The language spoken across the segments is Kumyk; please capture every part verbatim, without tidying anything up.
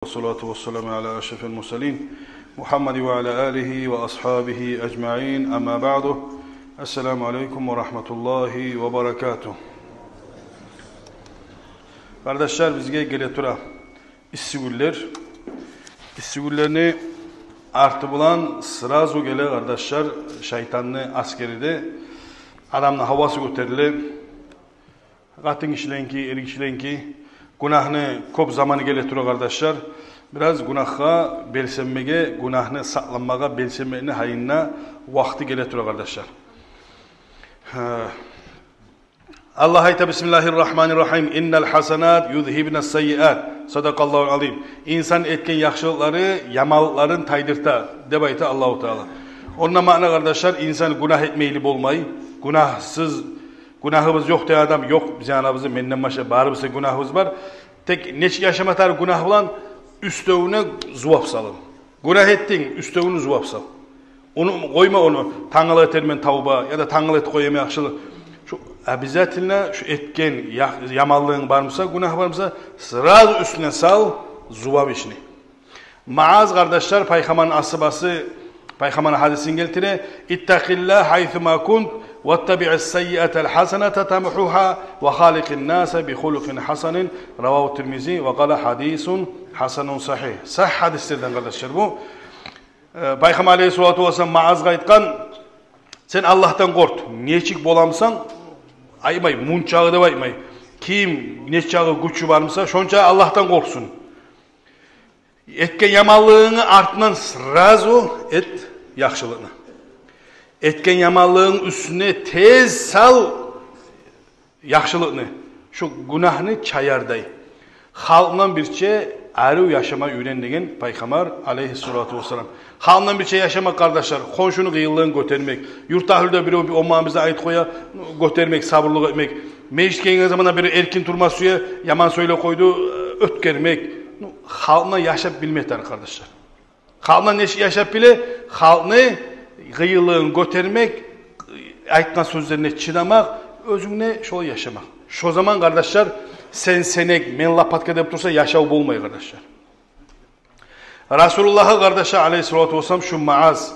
والصلاة والسلام على أشرف المرسلين محمد وعلى آله وأصحابه أجمعين. أما بعد. السلام عليكم ورحمة الله وبركاته. Къардашлар, бизге геле тура исси гюнлер. Исси гюнлени арты булан сразу геле, къардашлар, шайтанны асгери де, адамны гьавасы гётериле. Къатын гишиленики, эр гишиленики, гюнагьны кёп заманы геле тура, къардашлар. Бираз гюнагьгъа белсенмеге, гюнагьны сакъланмагъа белсенмекни гьайында вакъти геле тура, къардашлар. Гьа. Аллагь айта: «Бисмиллагьир рагьманир рагьим. Иннал гьасанат юзгьибнас саййиат». Садакъаллагьул азим. Инсан этген яхшылыкълары яманлыкъларын тайдырта, деп айта Аллагьу Таала. Онда маъна, къардашлар, инсан гюнагь этмейли болмай. Гюнагьсыз, гюнагьыбыз ёкъ деген адам ёкъ. Бизин арабызда менден башгъа барыбызда гюнагьыбыз бар. Тек нечик яшама тарыкъ гюнагь булан? Уьстевюне зувап салып. Гюнагь этдинг, уьстевюне зувап сал. Ону къойма, ону тангала этермен тавба, яда тангала этип къояман яхшылыкъ. Шу обязательно, шу этген я-, яманлыгъынг бармыса, гюнагь бармыса, сразу уьстюне сал зувап ишни. Муаз, къардашлар, Пайхаммарны асгьабасы, Пайхаммарны гьадисин гелтире: «Иттакъиллагь гьайсума кунт, ваттабиъис саййиатал гьасаната тамгьугьа, ва халикъин наса би хулукъин гьасанин». Равагьу Тирмизи ва къала: «Гьадисун гьасанун сагьигь». Сагьигь гьадислерден, къардашлар, бу. Э, Пайхаммар алейгьиссалату вассалам Муазгъа айтгъан: «Сен Аллагьдан къоркъ, нечик боламысан, айтмай, мунчагъы деп айтмай, ким нечагъы гючю бармыса, шонча Аллагьдан къоркъсун. Этген яманлыгъынгны артындан сразу эт яхшылыкъны. Этген яманлыгъынгны уьстюне тез сал яхшылыкъны, шу гюнагьны чаярдай. Халкъдан бирче арив яшама уьйрен», — деген Пайхаммар алейгьиссалату вассалам. Халкъдан бирче яшама, къардашлар, хоншуну къыйынлыгъын гётермек, юрт агьлю де бирев бир оман бизге айтып къоя, гётермек, сабурлукъ этмек, межитге гелген заманда бир эркин турма сюе, яман сёйлеп къойду, оьтгермек. Ну, халкъдан яшап билме тарыкъ, къардашлар. Халкъдан нечик яшап биле? Халкъны къыйынлыгъын гётермек, айтгъан сёзлерине чыдамакъ, оьзюнг де шолай яшамакъ. Шо заман, къардашлар, сен сенек, мен лопатка деп турса, яшав болмай, къардашлар. Расулуллагьгъа, къардашлар, алейгьиссалату вассалам, шу Муаз,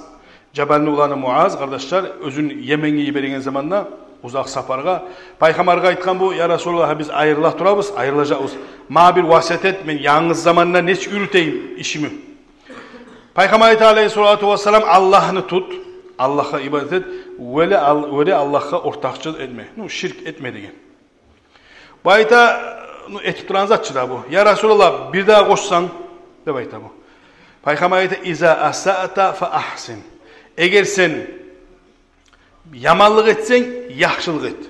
Жабалны уланы Муаз, къардашлар, оьзюн Йеменге йиберген заманда, узакъ сапаргъа, Пайхаммаргъа айтгъан бу: «Я Расулуллагь, биз айрыла турабыз, айрылажакъбыз. Магъа бир васият эт, мен янгыз заманда нечик юрютейим ишими?» Пайхаммар айта алейгьиссалату вассалам: «Аллагьны тут, Аллагьгъа ибадат эт, вели Ал-, вели Аллагьгъа ортакъчы этме, ну, ширк этме», — деген. Бу айта, ну, этип турагъан зат чы да бу. «Я Расулуллагь, бир дагъы къошсанг», — деп айта бу. Пайхаммар айта: «Иза асаъта фа агьсин». Эгер сен яманлыкъ этсенг, яхшылыкъ эт.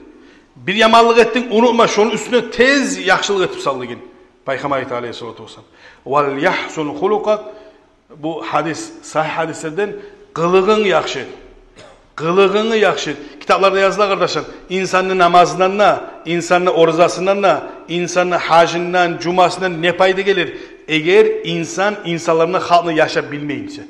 Бир яманлыкъ этдинг, унутма, шону уьстюне тез яхшылыкъ этип сал, деген Пайхаммар айта алейгьиссалату вассалам. «Вал яхсун хулукъак». Бу гьадис, сагьигь гьадислерден: «Къылыгъынг яхшы эт. Къылыгъынгны яхшы эт». Китапларда языла, къардашлар, инсанны намазындан да, инсанны оразасындан да, инсанны гьажындан, жумасындан не пайда гелер, эгер инсан инсанлар булан, халкъны яшап билмеймисе.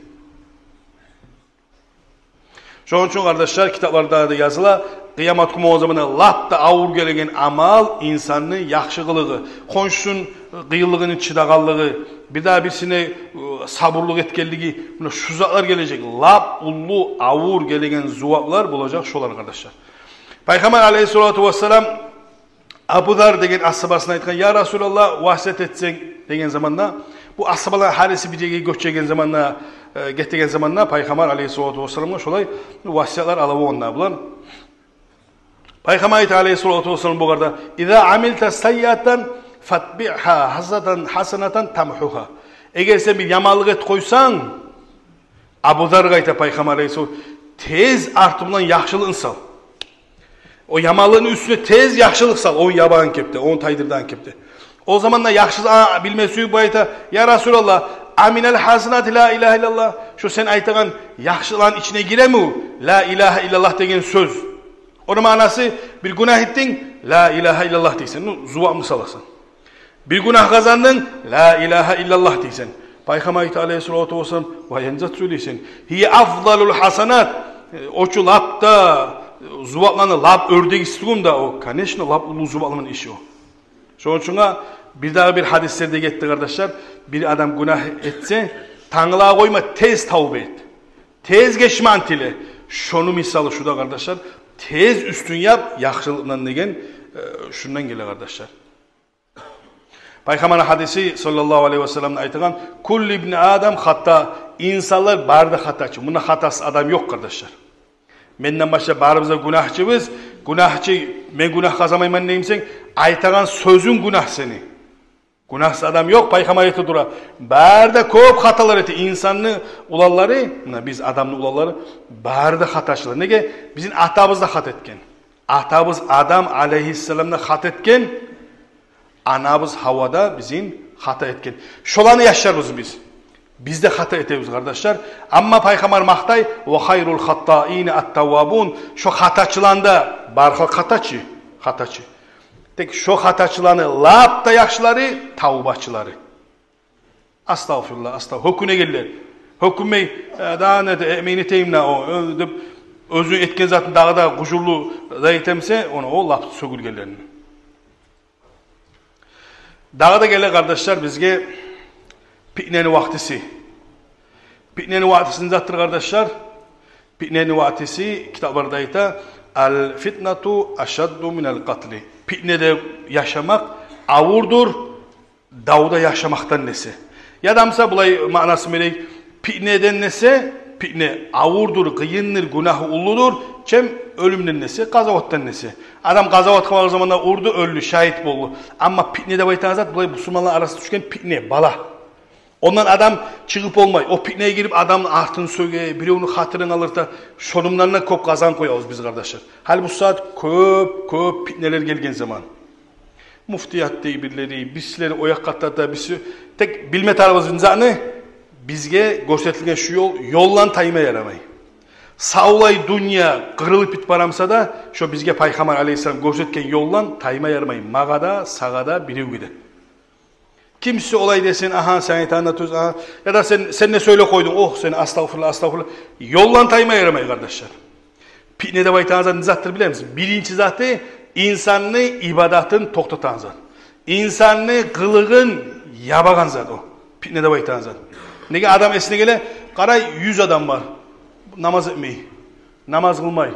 Шону учун, къардашлар, китапларда да языла, къыямат гюн болгъан заманда лап да авур гелеген амал инсанны яхшы къылыгъы, хоншусуну къыйынлыгъына чыдагъанлыгъы, бир дагъы бирисине, э, сабурлукъ этгенлиги, муна шу затлар гележек. Лап уллу авур гелеген зуваплар болажакъ шолар, къардашлар. Пайхаммар алейгьиссалату вассалам Абу Зар деген асгьабасына айтгъан: «Я Расулуллагь, васият этсенг», — деген заманда, бу асгьабалар гьариси бир ерге гёчеген заманда, э, гетеген заманда Пайхаммар алейгьиссалату вассаламгъа шолай васиятлар ала болгъан булар. Пайхаммар айта алейгьиссалату вассалам бугъар да: «Иза амилта саййиатан фатбиъгьа гьасанатан, гьасанатан тамгьугьа». Эгер сен бир яманлыкъ этип къойсанг, Абу Заргъа айта Пайхаммар алейгьиссалам, тез артындан яхшылыкъны сал. О яманлыкъны уьстюне тез яхшылыкъ сал, ону ябагъан кепде, ону тайдырагъан кепде. О заманда яхшысы, а, билме сююп, бу айта: «Я Расулуллагь, аминал гьасанати ла илагьа иллаллагь? Шу сен айтагъан яхшыланы ичине гиреми о ла илагьа иллаллагь деген сёз? Ону маънасы, бир гюнагь этдинг, ла илагьа иллаллагь дейсен, ну, зувапны саласан. Бир гюнагь къазандынг, ла илагьа иллаллагь дейсен». Пайхаммар айта алейгьиссалату вассалам: «Вай, не зат сёйлейсен? Гьия афдалул гьасанат. О чу лап да, зувапланы лап оьрдегиси тюгюлмю да о? Конечно, лап уллу зувапланы иши о». Шону учун Бирдагъы бир гьадислерде гетди, къардашлар, бир адам гюнагь этсе, тангала къойма, тез тавба эт. Тез гечман тиле. Шону мисалы шу да, къардашлар, тез уьстюн яп яхшылыкъдан деген, э, шундан геле, къардашлар. Пайхаммарны гьадиси, саллаллагьу алайгьи ва салламны айтагъан: «Куллу ибни Адам хатта», инсанлар бары да хатачы. Мунда хатасыз адам ёкъ, къардашлар. Менден башлап барыбыз да гюнагьчыбыз. Гюнагьчы, мен гюнагь къазанмайман деймисен, айтагъан сёзюнг гюнагь сени. Гюнагьсыз адам ёкъ, пайхаммар айта тура. Бары да кёп хаталар эте инсанны уланлары, муна биз адамны уланлары, бары да хатачылар. Неге? Бизин атабыз да хата этген. Атабыз Адам алайгьиссалам да хата этген. Анабыз Гьава да бизин хата этген. Шоланы яшларыбыз биз. Биз де хата этебиз, къардашлар. Амма пайхаммар макътай: «Ва хайрул хаттаина ат-таввабун». Шо хатачыланы да, бар халкъ хатачы, хатачы. Тек шо хатачыланы лап да яхшылары тавбачылары. Астагъфируллагь, астагъ-, гьёкюнегенлер. Гьёкюнмей, э, дагъы не де, э, мен этейим не о, э, деп, оьзю этген затын дагъы да къужурлу да этемсе, ону о лап сёгюлгенлерин. Дагъы да геле, къардашлар, бизге питнени вакътиси. Питнени вакътиси не затдыр, къардашлар? Питнени вакътиси, китапларда айта: «Ал-фитнату ашадду минал къатли». Питнеде яшамакъ авурдур давда яшамакъдан эсе. Яда буса булай маънасын берейик: питнеден эсе, питне авурдур, къыйындыр, гюнагьы уллудур, чем оьлюмден эсе, къазаватдан эсе. Адам къазаватгъа баргъан заманда урду, оьлдю, шагьит болду. Амма питне деп айтагъан зат, булай бусурманлар арасына тюшген питне, бала. Ондан адам чыгъып болмай. О питнеге гирип, адамны артын сёге, биревню хатирин алыр да, шонундан да кёп къазанып къоябыз биз, къардашлар. Гьали бу сагьат кёп, кёп питнелер гелген заман. Муфтият дей бирлери, бирсилери о якъгъа тарта, бирси, тек билме тарыкъбыз бир затны, бизге гёрсетилген шу ёл, ёлдан тайма ярамай. Савлай дюнья къырылып битип бара буса да, шо бизге пайхаммар алайгьиссалам гёрсетген ёлдан тайма ярамай. Магъа да, сагъа да, биревге де. Кимси олай десин, агьа, сен айтагъан да тюз, агьа. Яда сен, сен не сёйлеп къойдунг, ох, сен, астагъфируллагь, астагъфируллагь. Ёлдан тайма ярамай, къардашлар. Питне деп айтагъан зат не затдыр билемисиз? Биринчи заты, инсанны ибадатын токътатагъан зат. Инсанны къылыгъын ябагъан зат о. Питне деп айтагъан зат. Неге, адам эсине геле, къарай, юз адам бар. Намаз этмей. Намаз къылмай.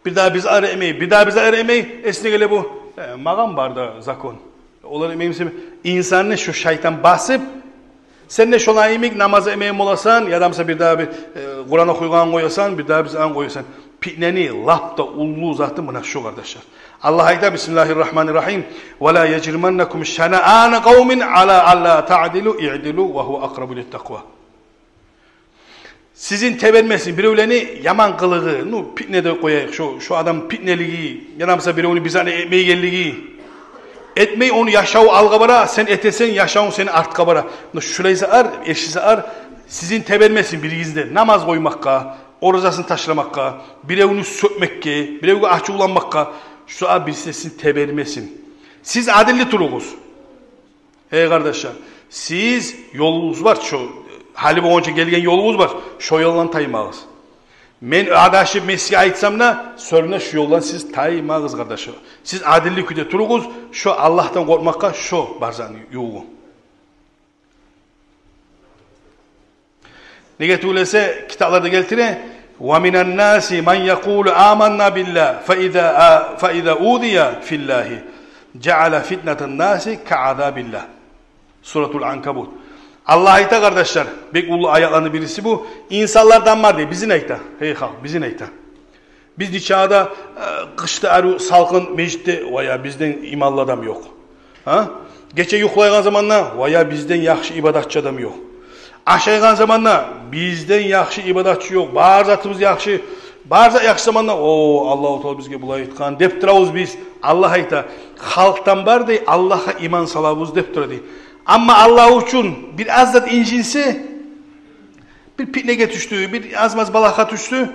Бирдагъы бир зат этмей, бирдагъы бир зат этмей, эсине геле бу: «Э, магъа бар да закон. Олар этмей буса». Инсанны шу шайтан басып, сен де шолай йимик намаз этмейген боласан, яда буса бирдагъы бир, э, Къуран охуйгъан къоясан, бирдагъы бир зат къоясан. Питнени лап да уллу заты муна шу, къардашлар. Аллагь айта: «Бисмиллагьир рагьманир рагьим. Ва ла яжриманнакум шанаану къавмин ала алла таъдилу, иъдилу ва гьува акърабу литтакъва». Сизин тебермесин биревлени яман къылыгъы, ну, питне деп къояйыкъ, шо, шо адам питнелиги, яда буса биревню бир затны этмейгенлиги. Этмей, ону яшаву алгъа бара, сен этесен, яшавунг сени артгъа бара. Ну, шулай затлар, эрши затлар сизин тебермесин биригизни де намаз къоймакъгъа, оразасын ташламакъгъа, биревню сёкмекге, биревге ачувланмакъгъа, шу затлар бирисин тебермесин. Сиз адилли туругъуз. Эй, къардашлар, сиз ёлугъуз бар, шо гьали болгъунча гелген ёлугъуз бар, шо ёлдан таймагъыз. Мен адашып, мен сизге айтсам да, сёрюне шу ёлдан сиз таймагъыз, къардашлар. Сиз адилли кюйде туругъуз, шо Аллагьдан къоркъмакъгъа шо бар затны ювугъу. Неге тюгюл эсе, китапларда гелтире: «Ва минан наси ман якъулу аманна биллагь, фа иза, а, фа иза узия филлагьи, жаъала фитнатан наси ка азабиллагь». Суратул Анкабут. Аллагь айта, къардашлар, бек уллу аятланы бириси бу. Инсанлардан бар дей, бизин айта. Гьей халкъ, бизин айта. Биз нечакъы да, э, къышда арив салкъын межитде, вая, бизден иманлы адам ёкъ. Гьа? Гече юхлайгъан заманда, вая, бизден яхшы ибадатчы адам ёкъ. Ашайгъан заманда, бизден яхшы ибадатчы ёкъ. Бар затыбыз яхшы. Бар зат яхшы заманда, о, Аллагьу Таала бизге булай айтгъан деп турабыз биз. Аллагь айта, халкъдан бар дей, Аллагьгъа иман салабыз деп тура дей. Амма Аллагь учун бир аз зат инжинсе, бир питнеге тюшдю, бир аз-маз балагьгъа тюшдю.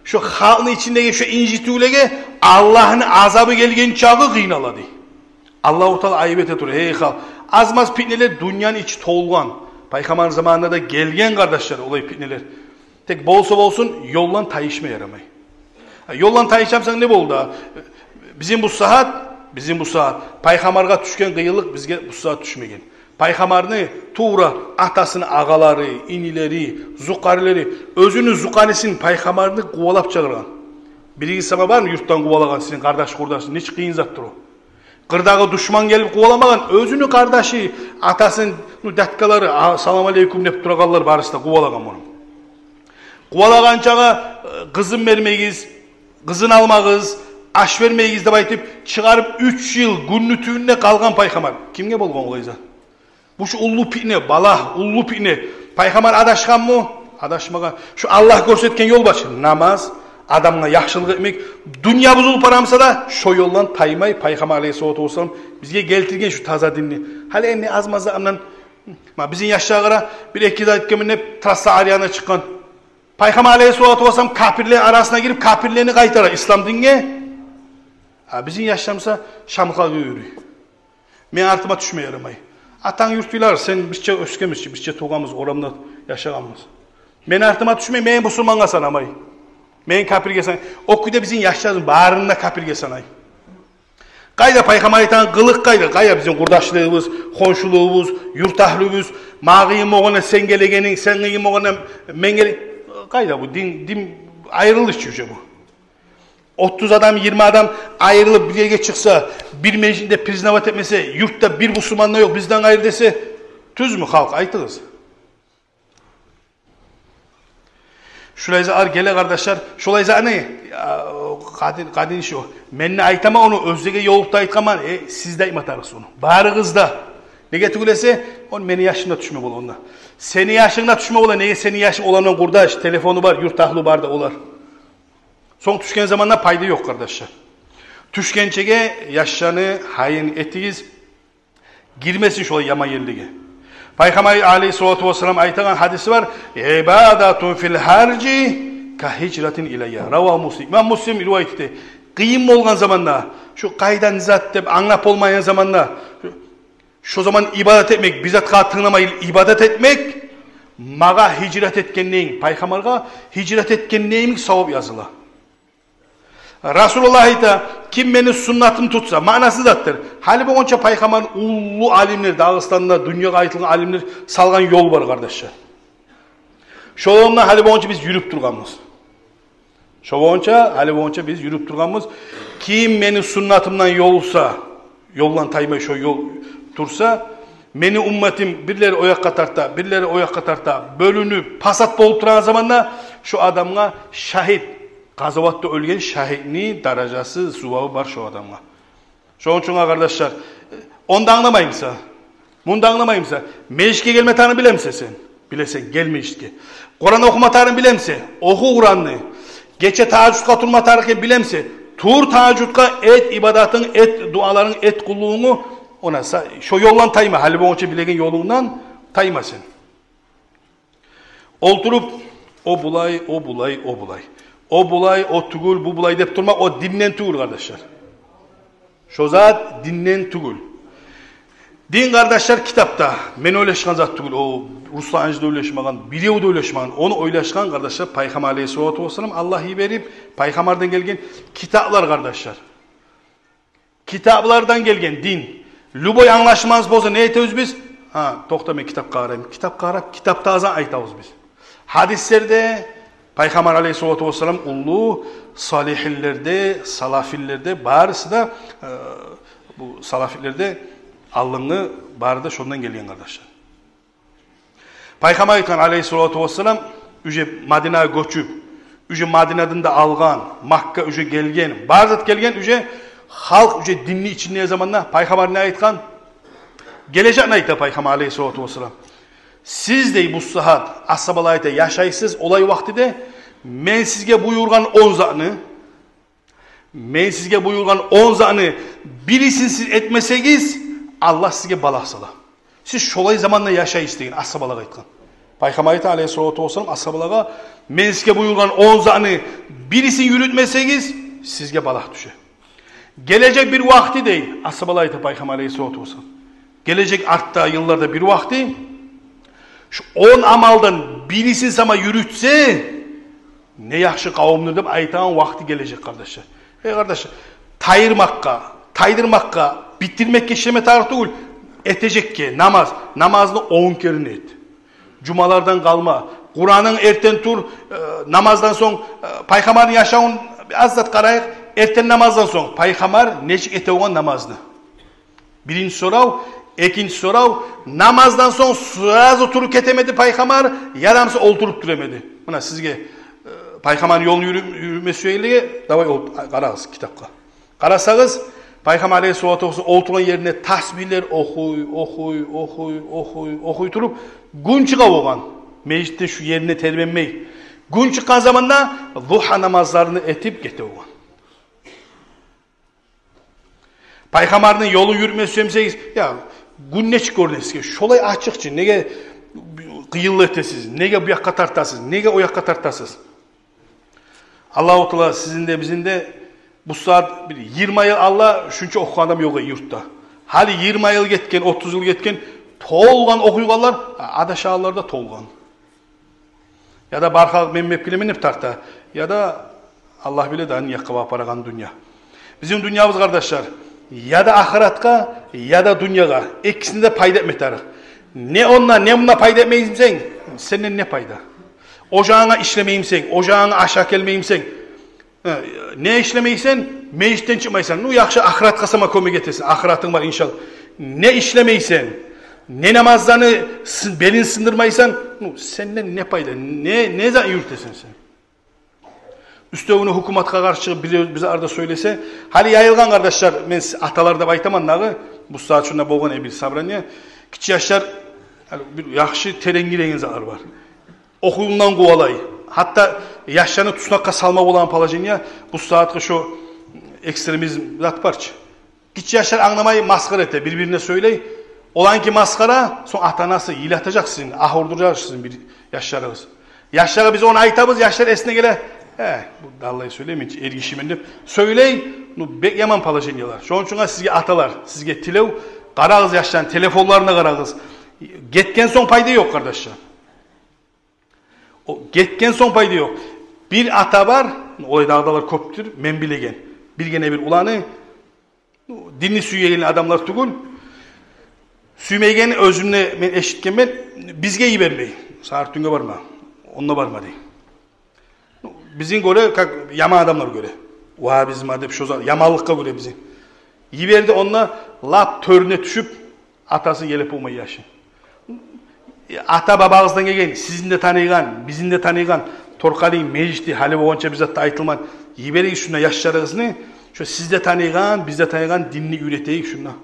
Шо халкъны ичиндеги шо инжитивлеге Аллагьны азабы гелген чакъы къыйнала дей. Аллагьу Таала айып эте тура: «Гьей халкъ, аз-маз питнелер, дюньяны ичи толгъан. Пайхаммарны заманында да гелген, къардашлар, олай питнелер. Тек болса болсун, ёлдан тайышма ярамай». Ёлдан тайышамсан, не болду? Бизин бу сагьат Бизин бу сагьат пайхаммаргъа тюшген къыйынлыкъ бизге бу сагьат тюшмеген. Пайхаммарны тувра атасыны агъалары, инилери, зукъарилери, оьзюню зукъарисин пайхаммарны къувалап чыгъаргъан. Биригиз сама бармы юртдан къувалагъан сизин къардаш-къурдашны? Нечик къыйын затдыр о. Къырдагъы душман гелип къуваламагъан, оьзюню къардашы, атасыны, ну, дядькалары, а, салам алейкум деп турагъанлар барысы да къувалагъан муну. Къувалагъан чагъы, э, къызын бермегиз, къызын алмагъыз, аш бермегиз деп айтып чыгъарып, уьч йыл гюнню тюбюнде къалгъан пайхаммар. Кимге болгъан олай зат? Бу шу уллу питне, балагь, уллу питне. Пайхаммар адашгъанмы? Адашмагъан. Шу Аллагь гёрсетген ёл бар шу. Намаз, адамгъа яхшылыкъ этмек. Дюнья бузулуп барамса да, шо ёлдан таймай, пайхаммар алейгьиссалату вассалам бизге гелтирген шу таза динни. Гьали энни аз-маз андан, ма, бизин яшлагъа къара, бир-эки зат этгенмен деп, трасса аръягъына чыкъгъан. Пайхаммар алейгьиссалату вассалам капирлени арасына гирип, капирлени къайтара ислам динге. А бизин яшлар буса шамхалгъа юрюй. Мени артыма тюшме ярамай. Атанг юртдагъылар, сен бизче оьсгенбиз чи, бизче тувгъанбыз, орамда яшагъанбыз. Мени артыма тюшме, мени бусурмангъа санамай. Мени капирге санай. О кюйде бизин яшларыбызны барын да капирге санай. Къайда пайхаммар айтагъан къылыкъ къайда? Къайда бизин къурдашлыгъыбыз, хоншулугъубуз, юртагьлюбюз? Магъа къыйын болгъанда сен гелегенинг, сен къыйын болгъанда мен геле-, къайда бу дин? Дин айрылыш чы уже бу. Отуз адам, йигирма адам айрылып бир ерге чыкъса, бир межитни де признавать этмесе, юртда бир бусурман да ёкъ, бизден къайры десе, тюзмю, халкъ, айтыгъыз? Шулай затлар геле, къардашлар, шулай затны, я, къадин, къадин шу. Мен де айтаман ону, оьзлеге ёлукъда айтгъанман, э, сиз де айтма тарыкъсыз ону. Барыгъыз да. Неге тюгюл эсе, о мени яшыма тюшме бола онда. Сени яшынга тюшме бола, неге сени яшынг олар булан къурдаш, телефону бар, юртагьлю бар да олар. Сонг тюшген заманда пайда ёкъ, къардашлар. Тюшгенчеге яшланы гьайын этигиз, гирмесин шолай яман ерлеге. Пайхаммар алейгьиссалату вассалам айтагъан гьадиси бар: «Ибадатун фил гьаржи ка гьижратин илайя». Равагьу Муслим. Имам Муслим ривайат эте. Къыйын болгъан заманда, шу къайдан зат деп англап болмайгъан заманда, шо заман ибадат этмек, бир затгъа тынгламай ибадат этмек, магъа гьижрат этгендейин, пайхаммаргъа гьижрат этгендейин савап языла. Расулуллагь айта: «Ким мени суннатым тутса», маънасы затдыр. Гьали болгъунча пайхаммарны уллу алимлер, Дагъыстанда дюньягъа айтылгъан алимлер салгъан ёл бар, къардашлар. Шо ёлда гьали болгъунча биз юрюп тургъанбыз. Шо болгъунча, гьали болгъунча биз юрюп тургъанбыз. Ким мени суннатымдан ёлса, ёлдан таймай шо ёл турса, мени умматым бирлери о якъгъа тарта, бирлери о якъгъа тарта, бёлюнюп, пасат болуп турагъан заманда шо адамгъа шагьит, къазаватда оьлген шагьитни даражасы, зувабы бар шо адамгъа. Шону учун, къардашлар, онда англамаймыса, мунда англамаймыса, межитге гелме тарыкъны билемисе сен? Билесен, гел межитге. Къуран охума тарыкъны билемисе? Оху Къуранны. Гече тагьажжудгъа турма тарыкъны билемисе? Тур тагьажжудгъа, эт ибадатынг, эт дуаларынг, эт къуллугъунгну. Ондан со-, шо ёлдан тайма, гьали болгъунча билеген ёлунгдан тайма сен. Олтуруп, о булай, о булай, о булай. О булай, о тюгюл, бу булай деп турмакъ, о динден тюгюл, къардашлар. Шо зат динден тюгюл. Дин, къардашлар, китапда. Мен ойлашгъан зат тюгюл о, Руслан-гьажи де ойлашмагъан, бирев де ойлашмагъан. Ону ойлашгъан, къардашлар, пайхаммар алейгьиссалату вассалам, Аллагь йиберип, пайхаммардан гелген китаплар, къардашлар. Китаплардан гелген дин. Любой англашылмас болса, не этебиз биз? Гьа, токъта, мен китапгъа къарайым. Китапгъа къарап, китапдагъыны айтабыз биз. Гьадислерде пайхаммар алейгьиссалату вассалам уллу, салихинлерде, салафилерде, барысы да, э, бу салафилерде алдынгъы бары да шондан гелген, къардашлар. Пайхаммар айтгъан алейгьиссалату вассалам, уже Мадинагъа гёчюп, уже Мадина динни де алгъан, Макка уже гелген, бары зат гелген, уже халкъ уже динни ичинде заманда пайхаммар не айтгъан? Гележекни айта пайхаммар алейгьиссалату вассалам. Сиз, дей, бу сагьат, асгьабалагъа айта, яшайсыз олай вакътиде, мен сизге буюргъан он затны, мен сизге буюргъан он затны бирисин сиз этмесегиз, Аллагь сизге балагь сала. Сиз шолай заманда яшайсыз деген, асгьабалагъа айтгъан. Пайхаммар айта алейгьиссалату вассалам асгьабалагъа: «Мен сизге буюргъан он затны бирисин юрютмесегиз, сизге балагь тюше». Гележек бир вакъти, дей, асгьабалагъа айта пайхаммар алейгьиссалату вассалам. Гележек артда йылларда бир вакъти, шу он амалдан бирисин сама юрютсе, не яхшы къавумдур деп айтагъан вакъти гележек, къардашлар. Эй, къардашлар, тайдырмакъгъа, тайдырмакъгъа, битдирмекге ишлеме тарыкъ тюгюл, этежекге намаз, намазны он керен эт. Жумалардан къалма. Къуранынг эртен тур, э, намаздан сонг, э, пайхаммарны яшавун аз зат къарайыкъ, эртен намаздан сонг пайхаммар нечик эте болгъан намазны? Биринчи сорав. Экинчи сорав, намаздан сонг сразу туруп гетемеди пайхаммар, яда буса олтуруп турамеди? Муна сизге, э, пайхаммарны ёлун юрю-, юрюме сюегенлеге, давай ол, къарагъыз китапгъа. Къарасагъыз, пайхаммар алейгьиссалату вассалам олтургъан ерине тасбигьлер охуй, охуй, охуй, охуй, охуй туруп, гюн чыгъа болгъан. Межитде шу ерине тербенмей. Гюн чыкъгъан заманда зугьа намазларын этип гете болгъан. Пайхаммарны ёлун юрютме сюемсегиз, я, гюн нечик гёрюне сизге? Шолай ачыкъ чы, неге къыйынлы этесиз? Неге бу якъгъа тартасыз? Неге о якъгъа тартасыз? Аллагьу Таала сизин де, бизин де, бу сагьат бир йигирма йыл алда шунча охугъан адам ёкъ эди юртда. Гьали йигирма йыл гетген, отуз йыл гетген, толгъан охуйгъанлар, а, адашагъанлар да толгъан. Яда бар халкъ мен мекилемен деп тарта, яда Аллагь биле дагъы не якъгъа барып барагъан дюнья. Бизин дюньябыз, къардашлар, яда ахыратгъа, яда дюньягъа, экисине де пайда этме тарыкъ. Не онда, не мунда пайда этмейсен, сенден не пайда? О жагъынга ишлемейсен, о жагъынга аш алып гелмейсен, э, не ишлемейсен, межитден чыкъмайсан. Ну, яхшы, ахыратгъа сама кёмек этесен, ахыратынг бар, иншаллагь. Не ишлемейсен, не намазланы сын-, белин сындырмайсан, ну, сенден не пайда, не, не зат юрютесен сен? Уьстевюне гьукуматгъа къаршы чыгъып бир, бир зат да сёйлесе, гьали яйылгъан, къардашлар, мен с-, аталар деп айтаман дагъы, бу сагьат шунда болгъан эди бир собрание. Гиччи яшлар, гьали бир яхшы терен гиреген затлар бар. Охувундан къувалай. Гьатта яшланы туснакъгъа салма болагъан положение, бу сагьатгъы шо экстремизм зат бар чы. Гиччи яшлар англамай, масхара эте, бир-бирине сёйлей. Оланыки масхара, сонг ата-анасы йылатажакъ сизин, агь урдуражакъ сизин бир яшларыгъыз. Яшлагъа биз ону айтабыз, яшлар эсине геле, э, бу да алай сёйлемей чи, эргишимен деп сёйлей, ну, бек яман положениялар. Шону учун сизге, аталар, сизге тилев, къарагъыз яшланы телефонларына, къарагъыз. Гетген сонг пайда ёкъ, къардашлар. О гетген сонг пайда ёкъ. Бир ата бар, олай дагъы да алар кёпдюр, мен билеген. Биргине бир уланы, ну, динни сюеген адамлар тюгюл. Сюймейгени оьзюм де мен эшитгенмен, бизге йибермей. Сагьар тюнге барма, онда барма дей. Ну, бизин гёре, как яман адамлар гёре. Вагьабизм деп шо зат, яманлыкъгъа гёре бизин. Йиберди, онда лап тёрюне тюшюп, атасы елеп болмай яшы. Ата-бабагъыздан гелген, сизин де таныйгъан, бизин де таныйгъан, торкъалыгъы, межити, гьали болгъанча бир зат да айтылмай. Йиберигиз шунда яшларыгъызны, шо сиз де таныйгъан, биз де таныйгъан динни уьйретейик шунда.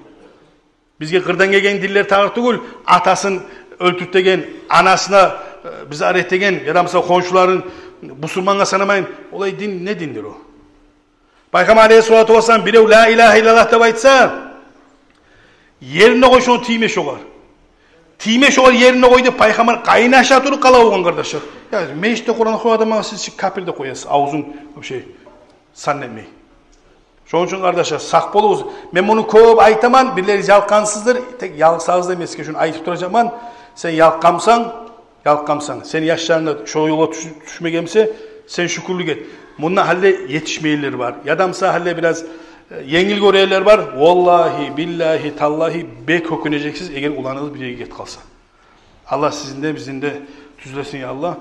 Бизге къырдан гелген динлер тарыкъ тюгюл, атасын оьлтюртеген, анасына, э, бир зат этеген, яда, мисал, хоншуларын бусурмангъа санамайын. Олай дин, не диндир о? Пайхаммар алейгьиссалату вассалам, бирев «Ла илагьа иллаллагь» деп айтса, ерине къой шону, тийме шогъар. Тийме шогъар, ерине къой деп, пайхаммар къайнаша туруп къала болгъан, къардашлар. Я, межитде Къуран охуйгъан адамгъа сиз чи капир деп къоясыз, авзун вообще сан этмей. Шону учун, къардашлар, сакъ болугъуз. Мен муну кёп айтаман, бирлери ялкъгъансыздыр, тек ялкъсагъыз да мен сизге шуну айтып туражакъман. Сен ялкъгъанмысан, ялкъгъанмысан, сени яшларынг да шо ёлгъа тюш-, тюшмеген буса, сен шюкюрлюк эт. Мунда гьали етишмейгенлер бар. Яда буса гьали бираз, э, енгил гёрегенлер бар. Валлагьи, биллагьи, таллагьи, бек гьёкюнежексиз, эгер уланыгъыз бир ерге гетип къалса. Аллагь сизин де, бизин де тюзлесин, я Аллагь.